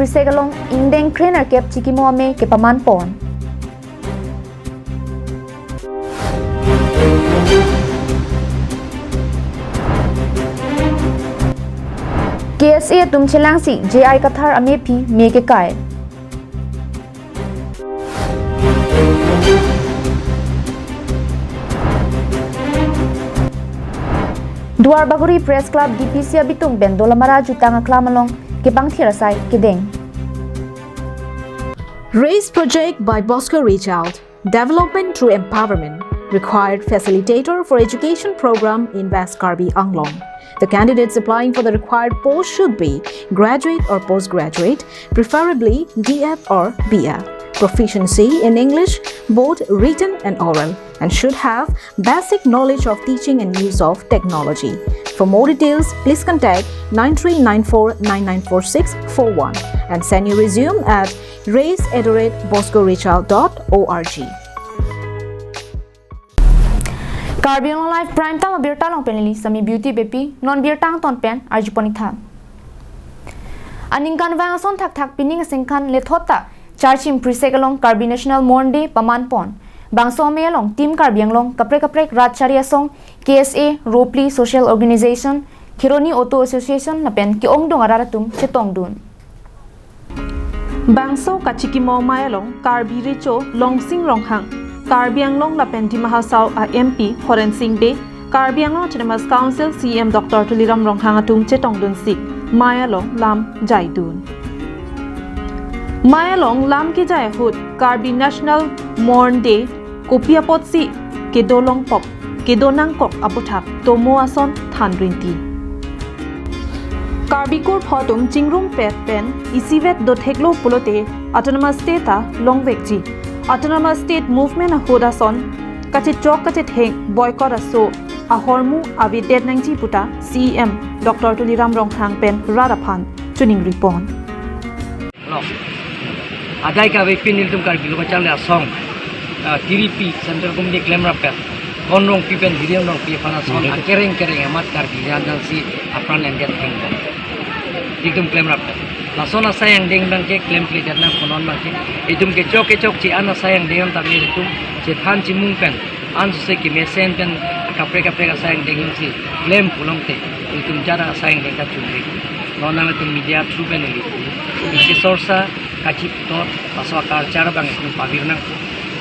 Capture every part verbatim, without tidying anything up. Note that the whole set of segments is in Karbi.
Prisek along ingdeng kre-nerkep chikimo amei kepaman pon. K S A atum chelangsi J I Kathar amephi mei kekai. Duarbagori Press Club D P C abitung pen Dolamara jutang aklam along kepangthir asai kedeng. Raise project by Bosco Reach Out. Development through empowerment. Required facilitator for education program in West Karbi Anglong. The candidates applying for the required post should be graduate or postgraduate, preferably D Ed or B Ed. Proficiency in English, both written and oral, and should have basic knowledge of teaching and use of technology. For more details, please contact nine three nine four nine nine four six four one and send your resume at raise at the rate bosco reach out dot org. Karbi Anglong Live Prime Time abirta along pen neli Sami Beauty Beypi, non birta angton pen arjupon-ik tha. Aningkanvang ason thakthak pining asengkan lethot ta Charchim Prisek along Karbi National Mourning Day paman pon. Bangso amei along Team Karbi Anglong kaprek kaprek rat chari asong, K S A, Ropli Social Organization, Kheroni Auto Association lapen ke-ongdung arat atum chetongdun. Bangso kachikimo amei along Karbi Recho Longsing Ronghang, Karbi Anglong lapen Dima Hasao a M P Horen Sing Bey, Karbi Anglong Autonomous Council C E M Doctor Tuliram Ronghang atum chetongdunsi amei along lam jaidun. Amei along lam kejai ahut Karbi National Mourning Day kopi apotsi kedo longpop, kedo nangkok aputhak tomo ason than rinti. Karbi kurpho atum chingrumpet pen isivet dotheklo pulote Autonomous State ta longvekji. Autonomous State Movement ahut ason kachechok kachetheng boycott aso ahormu avedet nangji puta C E M Doctor Tuliram Ronghang pen rat aphan choningri pon. Lo. Adai kavepin nelitum Karbi Lo Kacharli Asong, ah, tiripi Central Committee klemrap pen, Kon Rongpi pen Hiren Rongpi aphan ason akereng kereng amat Karbi jan jansi apran endet theng. Nelitum klemrap pen. Lason asai angdeng abangke klemkledet nangkok non abangke. Itum kechok kechok chi-an asai angdeng an tame itum chethan chimung pen, ansose kemesen pen kaprek kaprek asai angdeng si klem pulote, itum jara asai angdeng ta chumri. Non nanglitum media through pen ili isi sorsa kachiputhot, laso a-culture abang itum pavir nang.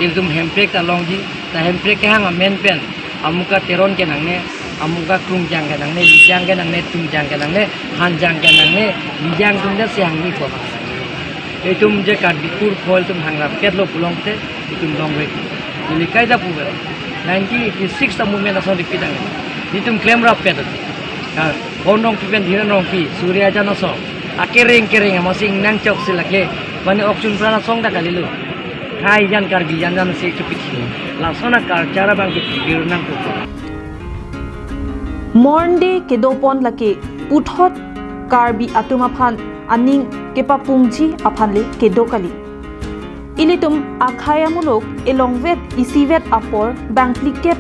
Itum hemprek ta longji, ta hemprek kehang amen pen, Amuka Teron ke nangne, Amuka Krungjang ke nangne, Lijang ke nangne, Tungjang ke nangne, Hanjang ke nangne, Lijang atum ta si hangni ko bang. Itum je Karbi kurpho itum hangrap ketlo pulote, itum longvek. Neli kaita puver. Nineteen eighty-six ta movement ason repeat ang. Itum klemrap pet. Ka Kon Rongpi pen Hiren Rongpi, Surya Jan ason. Akereng kereng amatsi nangchoksi lake. Mane ok chun pran asong ta kalilo. Hai jan Karbi jan jansi chupit. Lason a-culture abangke pavir nangkok. Mourning Day kedopon lake puthot Karbi atum aphan aning kepapungji aphan le kedo kali. Ilitum akhei amuluk elongvet isivet apor bang phlikep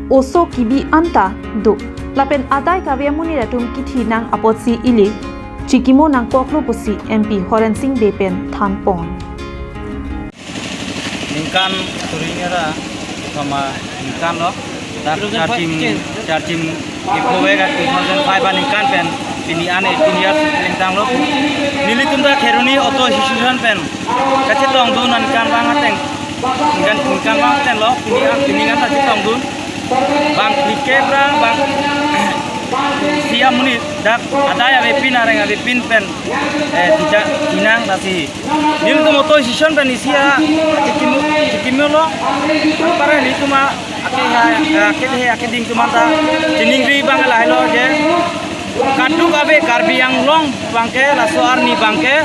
oso kebi anta do. Lapen adai kave amonit atum kithi nang apotsi ili chikimo nangkoklo pusi M P Horen Sing Bey pen than pon. Ningkan turing era sama ningkan lo. Dak Charchim, Charchim ipo vek two thousand five aningkan pen pini an eighteen years ningkan lo. Nelitum ta Kheroni Auto Association pen kachetongdun aningkanvang ateng. Ningkan, ningkanvang ateng lo. Pini an, pini an ta chetongdun. Bang phlikep ra, bang isi amonit dak adai avepin areng avepin pen, eh, tija tinang lasi. Nelitum Auto Association pen isi a chikimo, chikimo lo. Anpar nelitum a ake ha, ake he, akeding atum anta chiningri abang lahelo je kaduk ave Karbi Anglong abangke laso arni abangke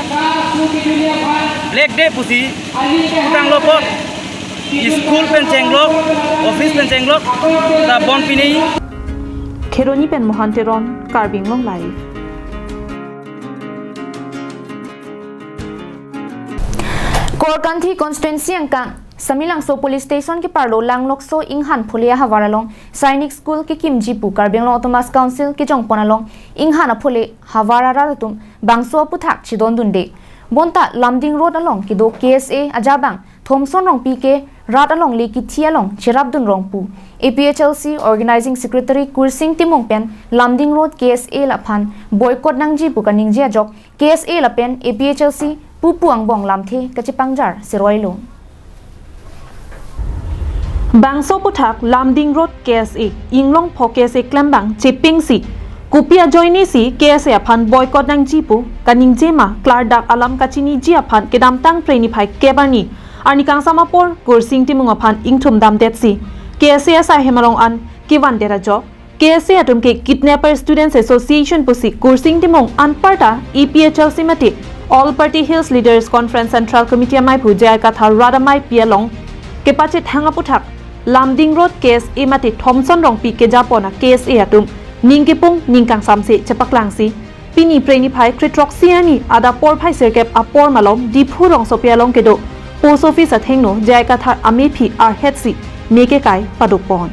Black Day pusi putanglo apot. School pen chenglok, office pen chenglok, ta bon pinei. Kheroni pen Mohan Teron, Karbi Anglong Live. Korkanthi constituency angkang Samelangso Police Station keparlo Langlokso Inghan Phule ahavar along Sainik School kekimji pu Karbi Anglong Autonomous Council kejongpon along Inghan Aphule havar arat atum bangso aputhak chedondunde. Bonta Lumding Road along kedo K S A ajabang Thomson Rongpi ke rat along le kithi along cherapdun rong pu A P H L C Organizing Secretary Kursing Timung pen Lumding Road K S A laphan boycott nangji pu kaningje ajok K S A lapen A P H L C pupu angbong lamthe kachepangjar seroilo. Bangso aphuthak Lumding Road K S A, Inglongpho K S A klembang chepingsi, kopi ajoinesi K S A aphan boycott nangji pu kaningje ma klardak alam kachiniji aphan kedamtang Phre niphai kep arni, arni kangsam apor Kursing Timung aphan ingthum damdetsi K S A asai hem along an kevandet ajok, K S A atum ke Kidnapper Students Association pusi Kursing Timung anparta A P H L C mate All Party Hills Leaders Conference Central Committee amaiphu J I Kathar rat ameipi along kepachethang aphuthak Lumding Road K S A mate Thomson Rongpi kejapon a K S A atum ning kepung ning kangsamse chepaklangsi, pini Phre niphai kre throksi arni adap porphai sirkep apor malom Diphu rongsopi along kedo Post Office athengno J I Kathar amephi arhetsi me kekai padopon.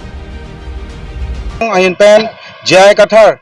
Ahin pen J I Kathar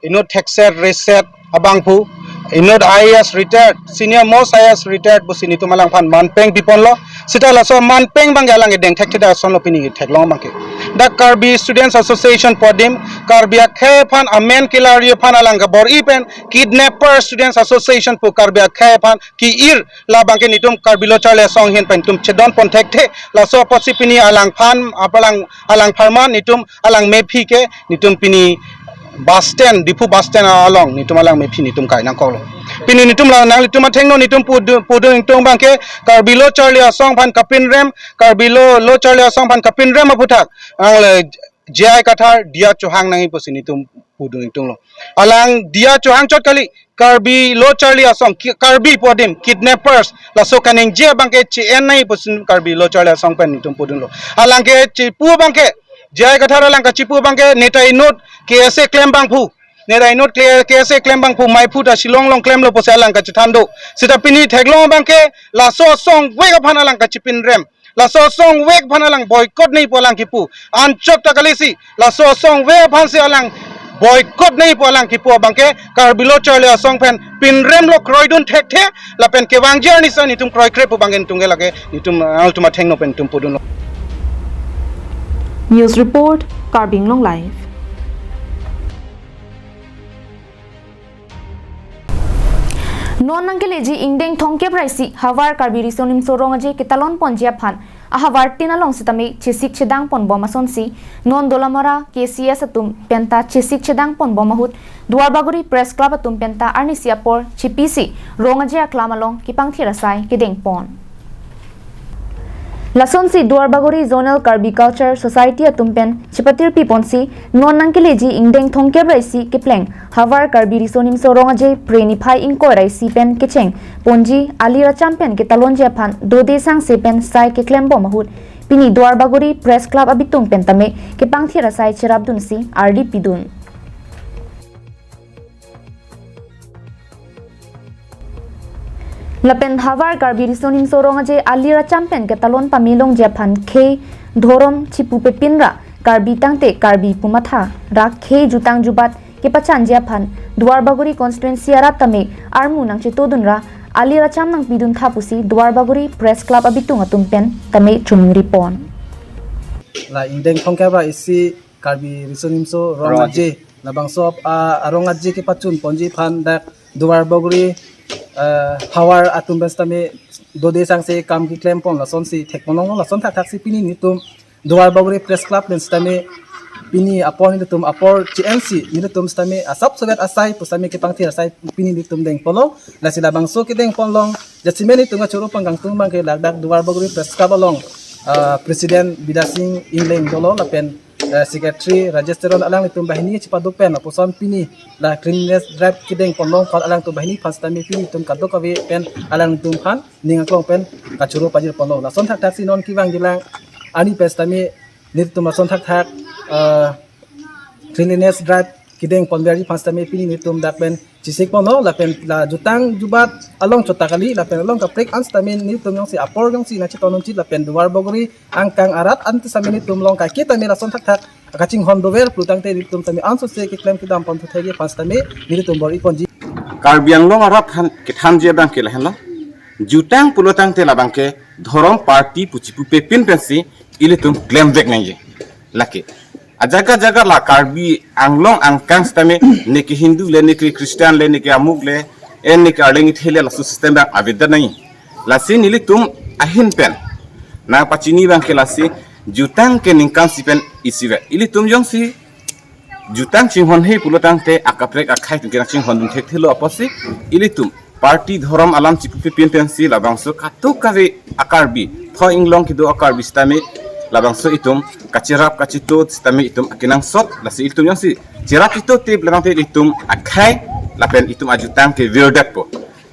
inut thekset reset abangphu, inut I A S retired, senior most I A S retired pusi netum alangphan manpeng piponlo. Sita laso manpeng abangke alang edeng thektheda asonlo pini theklong abangke. Dak Karbi Students Association pu adim, Karbi akhei aphan amen kelari aphan alang kabor-i pen Kidnapper Students Association pu Karbi akhei aphan ki-ir labangke netum Karbi Lo Charli Asong ahin pen netum chedonpon thekthe. Laso apotsi pini alangphan apalang alang pharman netum alang mephi ke netum pini bus stand, Diphu bus stand along netum alang mephi netum kai nangkoklo. Pini netum la nanglitum athengno netum pudu-, pudun ingtung abangke Karbi Lo Charli Asong aphan kapinrem, Karbi Lo, Lo Charli Asong aphan kapinrem aphuthak angle J I Kathar diya chohang nangji pusi netum pudun ingtunglo. Alang diya chohang chot kali, Karbi Lo Charli Asong, Ki-, Karbi pu adim, kidnappers, laso kaningje abangke che-en nangji pusi Karbi Lo Charli Asong pen netum pudunlo. Alangke chipu abangke, J I Kathar alang kachipu abangke, neta inut K S A klembangphu, neta inut K-, K S A klembangphu, meiphu ta Shillong along klemlo pusi alang kachethan do. Sita pini theklong abangke, laso asong vek aphan alang kachipinrem. Laso asong vek aphan alang boycott nangji pu alang kipu. Anchot ta kalisi, laso asong vek aphansi alang boycott nangji pu alang kipu abangke Karbi Lo Charli Asong pen pinrem lo kroidun thekthe, lapen kevangji arnisa netum kroikre pu abangke netum ke lake netum, ah, netum athengno pen netum pudunlo. News report, Karbi Anglong Live. Non nangkeleji ingdeng thomkep ra isi havar Karbi Riso Nimso Rong Aje ketalon ponji aphan ahavar tin along sitame chesik chedang ponbom asonsi non Dolamara K C S atum penta chesik chedang ponbom ahut Duarbagori Press Club atum penta arnisi apor chipisi Rong Aje aklam along kepangthir asai kedeng pon. Lasonsi Duarbagori Zonal Karbi Culture Society atum pen chepatirpi ponsi non nangkeleji ingdeng thomkep ra isi kepleng havar Karbi Riso Nimso Rong Aje Phre niphai ingkoi ra isi pen kecheng ponji ali racham pen ketalonji aphan dode sangse pen sai keklembom ahut pini Duarbagori Press Club abitung pen tame kepangthir asai cherapdunsi ardi pidun. Lapen havar Karbi Riso Nimso Rong Aje ali racham pen ketalon pamelongji aphan khei dhorom chipu pepin ra Karbi tangte Karbi pu matha ra khei jutang jubat kepachanji aphan Duarbagori constituency arat tame armu nangchetodun ra ali racham nangpidun tha pusi Duarbagori Press Club abitung atum pen tame chumri pon. La ingdeng thomkep ra isi Karbi Riso Nimso Rong Rong Aje. Aje. Labangso, ah, Rong Aje kepachun ponji aphan dak Duarbagori, ah, havar atum pen sitame dode sangse kam keklem pon lasonsi thek ponlong lason thakthaksi pini netum Duarbagori Press Club pen sitame pini apor netum apor C N C netum sitame asap soviet asai pu sitame kepangthir asai pini netum deng ponlong lasi labangso kedeng ponlong jasemet netum kachoro pangkangtung abangke ladak Duarbagori Press Club along, ah, President Bidya Sing Engleng dolo lapen eh, Secretary Rajesh Teron alanglitum banghini chepado pen lapuson pini la cleanliness drive kedeng ponlong kal alangtum banghini aphan sitame pini netum kadokave pen alangtum aphan ning aklong pen kachoro pajir ponlong. Lason thakthaksi non kevangjilang arni pen sitame netum lason thakthak, eh, cleanliness drive kedeng ponverji aphan sitame pini netum dak pen chesik ponlong lapen la jutang jubat along chot ta kali lapen along kaprek an sitame netum jongsi apor jongsi nangcheton unji lapen Duarbagori angkang arat an sitame netum along kaike tame lason thakthak kachinghon dover pulotangte netum tame ansose keklem kedam pon thekji aphan sitame netum bor-i ponji. Karbi Anglong arat han kethanji abangke lahenlo. Jutang pulo tangte labang ke dhorom party pu chipupe pin pensi ilitum klemvek nangji. Lake ajaga jaga la Karbi Anglong angkang sitame, neke Hindu le, neke Christian le, neke amuk le, en neke arleng ithe le, laso system abang avedet nangji. Lasi nelitum ahin pen nangpachini abang ke lasi jutang ke ningkan isi pen isivet. Ilitum jongsi jutang chinghonhe pulo tangte akaprek akhei atum ke nangchinghondun thekthelo apotsi ilitum party dhorom alam chipupe pin pensi labangso kato kave a-Karbi, tho inglong kedo a-Karbi sitame labangso itum kacherap kacheto sitame itum akenangsot. Lasi ilitum jongsi cherap cheto te pulo tangte ilitum akhei lapen itum ajutang ke virdakpo.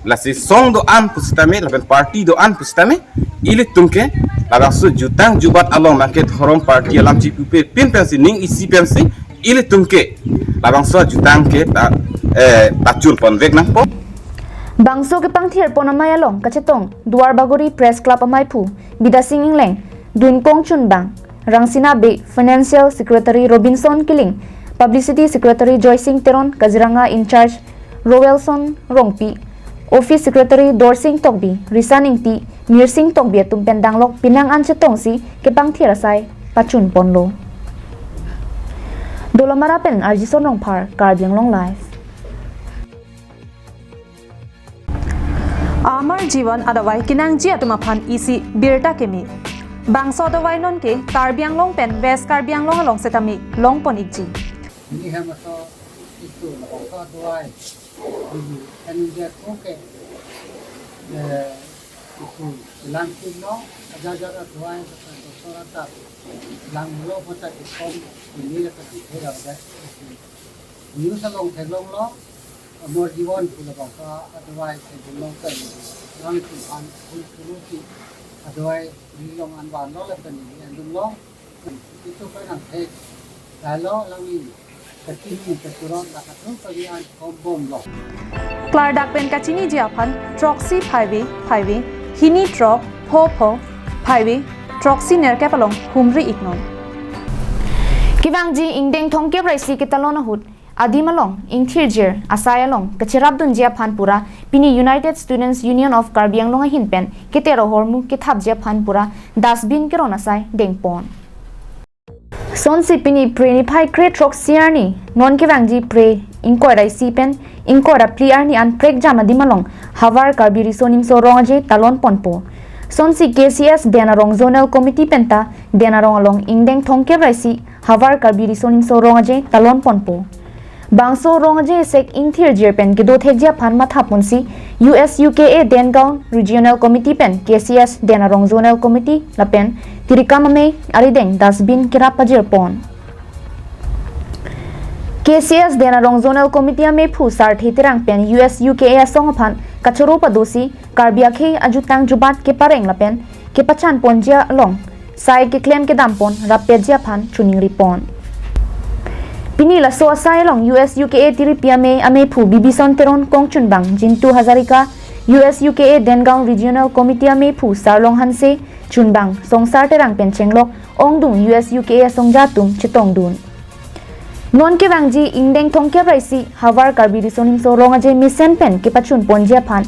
Lasi song do-an pusitame lapen party do-an pusitame ilitum ke labangso jutang jubat along abang ke dhorom party alam chipupe pin pensi ning isi pensi ilitum ke labangso jutang ke ta, eh, pachun ponvek nangpo. Bangso kepangthir pon amei along kachetong Duar Bagori Press Club ameiphu Bidasing Engleng, dun kongchunbang Rangsina Bey, Financial Secretary Robinson Killing, Publicity Secretary Joysing Teron, Kaziranga in-charge Roelson Rongpi, Office Secretary Dorsing Tokbi, Risan Ingti, Mirsing Tokbi atum pen danglok pinang an chetongsi kepangthir asai pachun ponlo. Dolamara pen Arjison Rongphar, Karbi Anglong Live. Amar Jiwan adawai kenangji atum aphan isi birta keme. Bangso adawai non ke Karbi Anglong pen West Karbi Anglong along setame longpon ikji. Ini hamaso itu bangso adawai. Ini kan dia ko ke, eh, itu langkin no, aja aja adawai, doktor atat langlo, mata ikom ini la kan ada. News along theklonglo, Amar Jiwan pu labangso adawai theklong kan langtum an pul pulusi adawai nilong anvan lo lapen ni andung lo. Itu kan ang thek. Lalo langin kachini kachurot la kathu kali an kombom lo. Klardak pen kachiniji aphan throksi phaive phaive, hini throk, pho pho, phaive throksi nerkep along humri iknon. Kevangji ingdeng thomkep ra isi ketalon ahut adim along ingthirjir asai along kacherapdunji aphan pura pini United Students Union of Karbi Anglong ahin pen keter ahormu kethapji aphan pura dustbin keron asai dengpon. Sonsi pini Phre niphai kre throksi arni, non kevangji Phre ingkoi ra isi pen ingkoi ra phli arni an prekjam adim along Havar Karbi Riso Nimso Rong Aje talon ponpo. Sonsi K C S Den Arong Zonal Committee penta Den Arong along ingdeng thomkep ra isi Havar Karbi Riso Nimso Rong Aje talon ponpo. Bangso Rong Aje sek ingthirjir pen kedo thekji aphan mathaponsi U S U K A Den Gaon Regional Committee pen K C S Den Arong Zonal Committee lapen tirikam amei arideng dustbin kerap pajirpon. K C S Den Arong Zonal Committee ameiphu Sarthe Terang pen U S U K A asong aphan kachoro padosi Karbi akhei ajutang jubat kepareng lapen kepachan ponji along sai keklem kedam pon rappetji aphan choningri pon. Pini laso asai along U S U K A tiripi amei ameiphu Bibison Teron kongchunbang Jintu Hazarika, U S U K A Den Gaon Regional Committee ameiphu Sarlong Hanse, chunbang Songsar Terang pen chenglok ongdung U S U K A asongja atum chetongdun. Non kevangji ingdeng thomkep ra isi Havar Karbi Riso Nimso Rong Aje mesen pen kepachun ponji aphan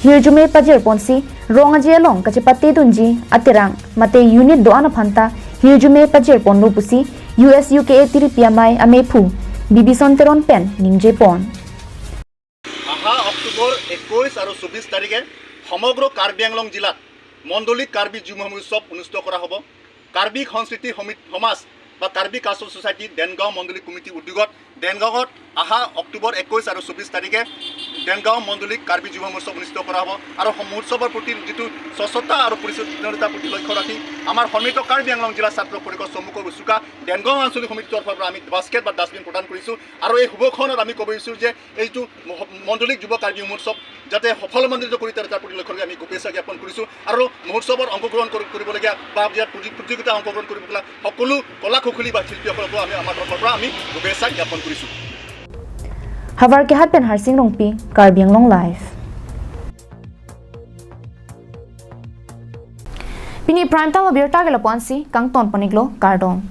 hirjume pajirponsi Rong Aje along kachepatedunji aterang mate unit do-an aphanta hirjume pajirponlo pusi U S U K A tiripi amei ameiphu Bibison Teron pen ningjepon. অহা অক্টোবৰ একৈছ আৰু চৌব্বিছ তাৰিখে সমগ্ৰ কাৰ্বি আংলং জিলাত মণ্ডলিক কাৰ্বি যুৱ মহোৎসৱ অনুষ্ঠিত কৰা হ'ব। কাৰ্বি সংস্কৃতি সমিতি সমাজ বা কাৰ্বি কালচাৰেল ছ'চাইটি দেনগাঁও মণ্ডলিক কমিটিৰ উদ্যোগত দেনগাঁৱত অহা অক্টোবৰ একৈছ আৰু চৌব্বিছ তাৰিখে দেনগাঁও মণ্ডলিক কাৰ্বি যুৱ মহোৎসৱ অনুষ্ঠিত কৰা হ'ব। আৰু সম-, মহোৎসৱৰ প্ৰতি যিটো স্বচ্ছতা আৰু পৰিচ্ছন্নতাৰ প্ৰতি লক্ষ্য ৰাখি আমাৰ সন্মিলিত কাৰ্বি আংলং জিলা ছাত্ৰ পৰিষদ চমুকৈ উচুকা দেনগাঁও আঞ্চলিক সমিতিৰ তৰফৰ পৰা আমি বাস্কেট বা ডাষ্টবিন প্ৰদান কৰিছোঁ। আৰু এই শুভক্ষণত আমি ক'ব বিচাৰোঁ যে এইটো মহ-, মণ্ডলিক যুৱ কাৰ্বি মহোৎসৱ যাতে সফলমণ্ডিত কৰি তাৰ, তাৰ প্ৰতি লক্ষ্য ৰাখি আমি শুভেচ্ছা জ্ঞাপন কৰিছোঁ। আৰু মহোৎসৱত অংশগ্ৰহণ কৰি, কৰিবলগীয়া বা ইয়াত প্ৰতি-, প্ৰতিযোগিতা অংশগ্ৰহণ কৰিবলগীয়া সকলো কলা কুশলী বা শিল্পীসকলকো আমি আমাৰ তৰফৰ পৰা আমি শুভেচ্ছা জ্ঞাপন কৰিছোঁ। Havar Kehat pen Harsing Rongpi, Karbi Anglong Live. Pini prime time abirta ke lapu-ansi kangton paniklo, kardom.